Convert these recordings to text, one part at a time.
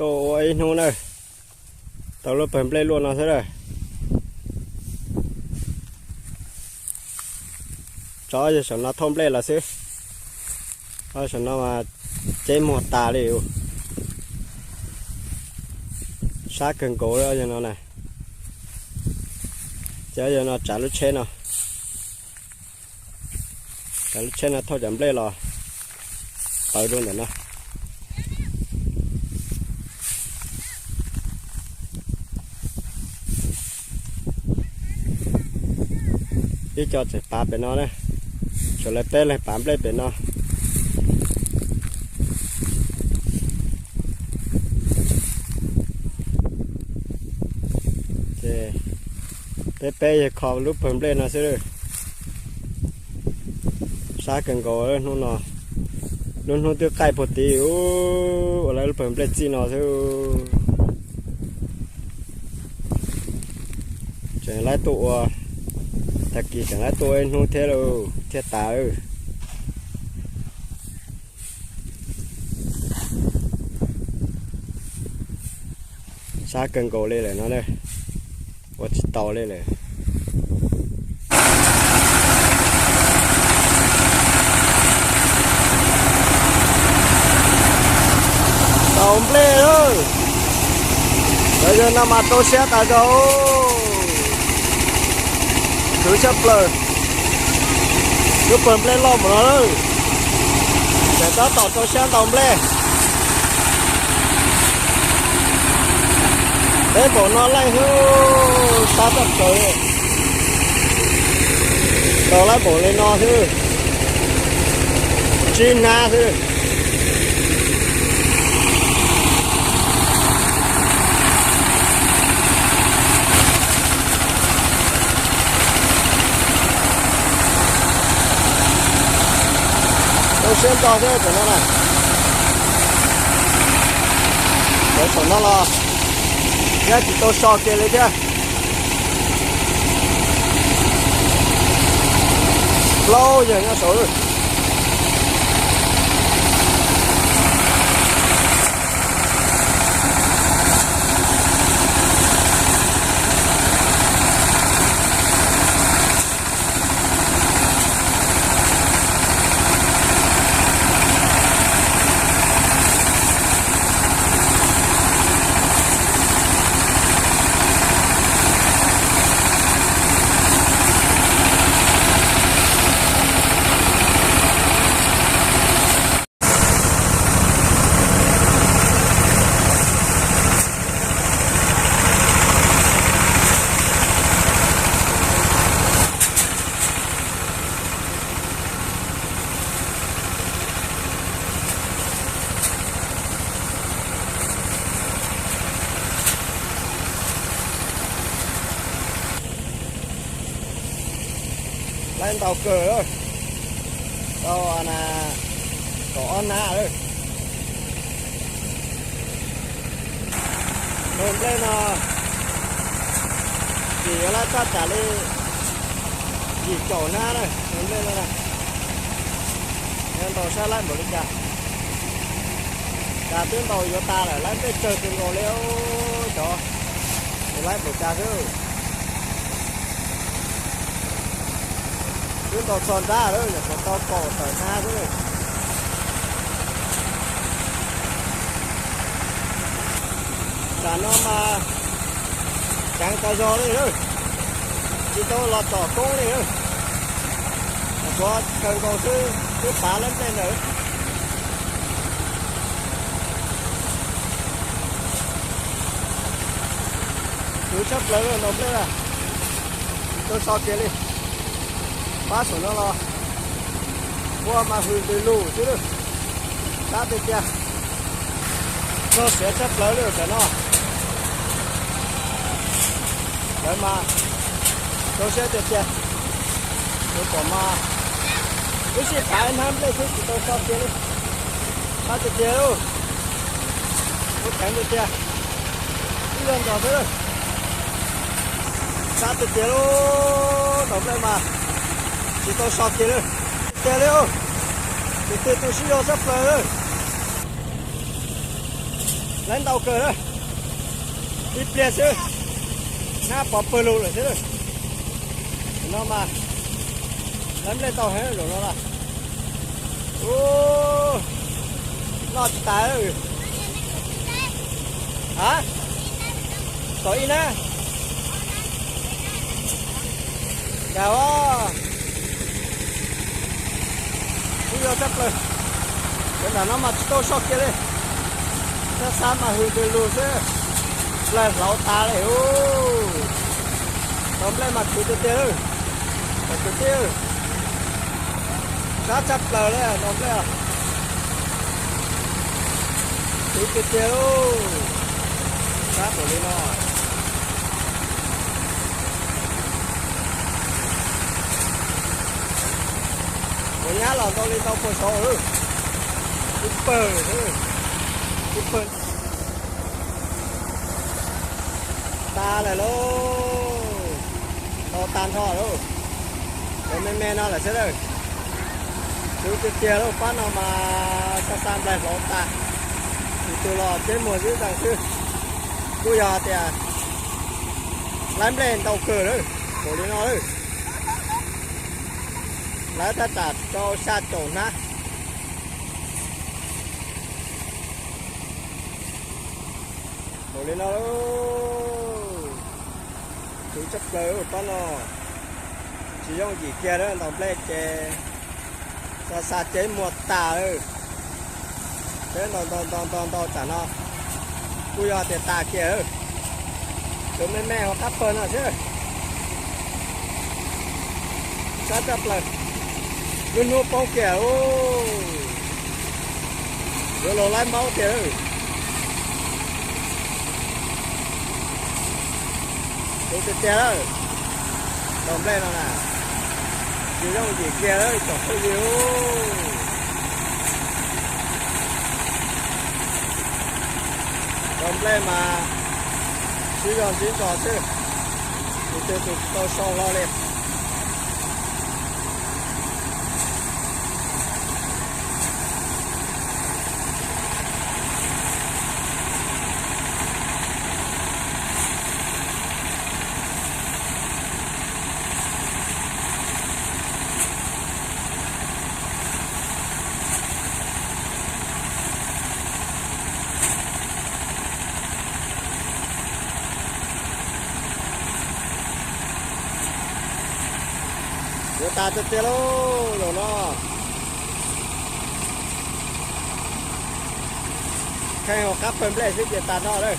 Tuaj ua ib hnub na, tau lub pawg nplej luaj no xwb na. Tso yog saum no thauj nplej los xwb. Saum no mas ceb muag tas li. Sab kawg nkaus li yog no na. Ces yog no tsav lub tsheb no, tsav lub tsheb no thauj cov nplej los taws rau ntawm no. Ib co tseem pav pem no na, tshuav lawv peb leeg pav nplej pem no. Ces peb peb yawg kho lub pawg nplej no xwb. Sab kawg nkaus hnub no, lub hnub twb qaij puag tid, ua lawv lub pawg nplej txij no xwb. Tseem laib tuaj ua, tag kis tseem laib tuaj ua ib hnub thiab lauj, thiaj tas. Sab kawg nkaus li lawm no, ua tsis tau li lawm. Tau nplej lawm. Cov yawg no mas rau siab tas zog. Khwv tshaj plaws. Lub pawg nplej loj mus no lawm. Tseem tab tom rau siab ntaus nplej. Peb npaum no leej xwb, sab tshaj plaws. Ntaus laib npaum li no xwb, tsib hnab xwb. Rau siab nto thiab cov no na. Cov saum no los nyob tsis tau so kiag li thiab. Plaub yawg nyob saud. Laib ntau kawg lawm, tau na, kaum ob hnab lawm. Tus nplej no tsis yuav laib txog tsam li yim caum hnab na, tus nplej no na. Yog ntaus saib laib npaum li cas. Cas twb ntaus yuav tas lawm, laib nplej tsawg kawg nkaus li, cov, laib npaum cas xwb. Twb ntaus txog nrab lawm, nyuam qhuav tau kaum tawm hnab xwb. Tsam no mas ceev tas zog li lawm, tsis tau los tsom koob li lawm. Nyuam qhuav kawg nkaus xwb twb pav lawm nplej ntawd. Khwv tshaj plaws ntaus nplej na, tsis tau so kiag li. Pab saum no los ua mas hws ntws lug xwb lawm. Sab tiag tiag, txog siav tshaj plaws li tam no. Lawv mas rau siab tiag tiag. Yuav pom mas ib sij pav ib hnab nplej xwb tsis tau so kiag li. Sab tiag tiag lauj, kuv kheev tiag tiag. Ib yog nrog xwb, sab tiag tiag lauj, ntaus nplej mas tsis tau so kiag li. Tiag li, tus twg tus sib zog tshaj plaws lawm. Lawv ntau kawg na, ib pliag xwb, hnab pov pawg lug lawm xwb. No mas lawv nplej ntau heev zaum no los. Ub, noj tsis tas. A, tom ib na. Cas os, kuj yog tshaj plaws. Cov nram no mas tsis tau soj kiag li, xab xab mas hws ntws lug xwb, nplaig hlauv tas li. Tus nplej mas khwv tiag tiag lawm, tus kwv tij. Sab tshaj plaws li tus nplej, khwv tiag tiag lauj. Sab npaum li no. Kuv nyab los ntau li ntau puag saud, ib pawg, ib pawg. Tas lawm lauj, ntau tag nrho lauj. Cov me me no lawm xwb lawm. Khwv tiag tiag lauj, pab no mas xa xa nplaig hlauv tas. Tus twg los ceb muag zib zees xwb. Kuj yog tias lawv nplej ntau kawg lawm, npaum li no lawm. Lawv tab tsam rau xya caum hnab. Npaum li no lauj. Khwv tshaj plaws pab no. Tsis yooj yim kiag lawm, ntaus nplej ces xa xa ceb muag tas lawm. Ceb ntaus ntaus ntaus ntaus ntaus tsam no kuj yog tias tas kiag lawm. Cov me me hauv qab pawg no xwb. Sab tshaj plaws, lub hnub poob kiag lauj. Yuav luag laib maub tiag lauj. Khwv tiag tiag lawm, ntaus nplej no na, tsis yooj yim kiag lawm tsoom phooj ywg. Ntaus nplej mas sib zog sib zog xwb, tus twg tus tsis tau sau hlo li. Yuav tas tiag tiag lauj zaum no. Kheej hauv qab pawg nplej xwb ces tas no lawm.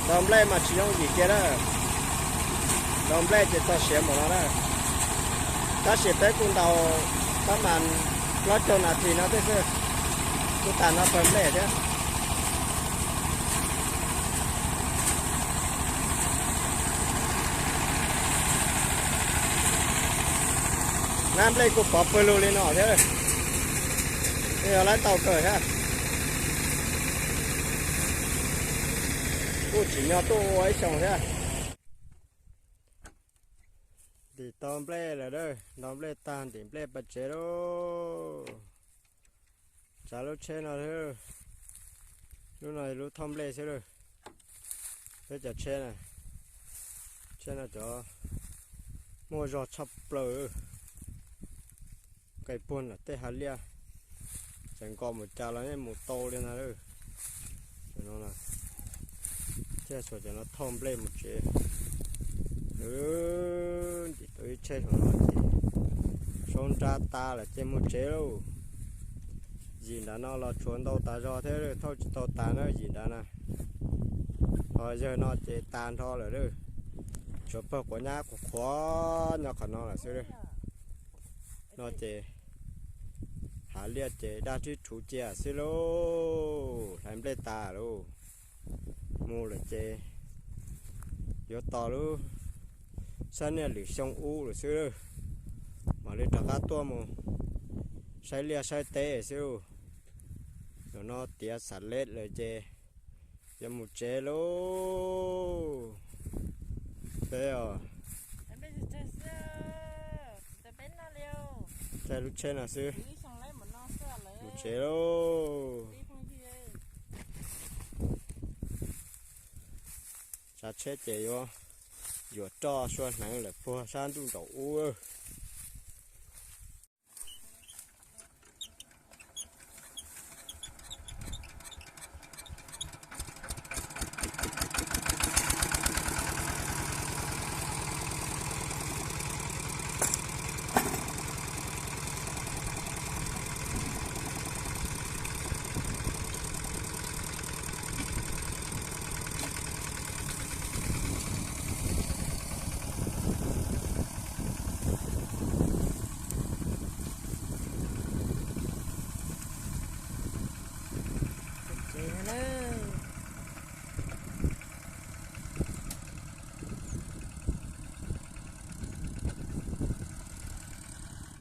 Ntaus nplej mas tsis yooj yim kiag lawm. Ntaus nplej ces txog siav npaum no lawm. Tab sis peb kuj ntaus tab mas plaub caug nas this no thiab xwb, kuj tas no pawg nplej thiab. Hnab nplej kuj pov pawg lug li no thiab. Yog lawv ntau kawg thiab. Kuj tsim nyog tuaj ua ib xyoos thiab. Ntim tau nplej lawm, ntaus nplej tag ntim nplej pais tsev lauj. Tsav lub tsheb no, lub no lub thauj nplej xwb lauj. Peb cov tsheb, tsheb no cov muaj zog tshaj plaws. Nqes puag nram tej hav liaj, txawm nkaus mus cas los yeej mus tau li ntag lauj. Cov no, thiaj tshuav cov no thauj nplej mus tsev. Ntim tau ib tsheb saum no ces saub nrab tas lawm ces mus tsev lauj. Yim nram no los tshuav ntau tas zog thiab, thauj tsis tau tas na yim nrad na. Ho yawg no ces tas nrho lawm lauj. Tshuav pawg quav nyab qhuav qhuav nyob qhov no lawm xwb. No ces hav liaj ces daj rib rhuv cia xwb lauj, hlais nplej tas lauj. Mus lawm ces yuav tos lub sab niaj lwm xyoo ub lawm xwb, mam li rov qab tuaj mus saib liaj saib teb xwb lauj. Zaum no tiav xam lej lawm ces Yuav mus tsev lauj. Peb os, caij lub tsheb no xwb, mus tsev lauj. Tsav tsheb ces yuav yuam roj sua hneev lawm puag sab ntuj nraum ub. Tsev na.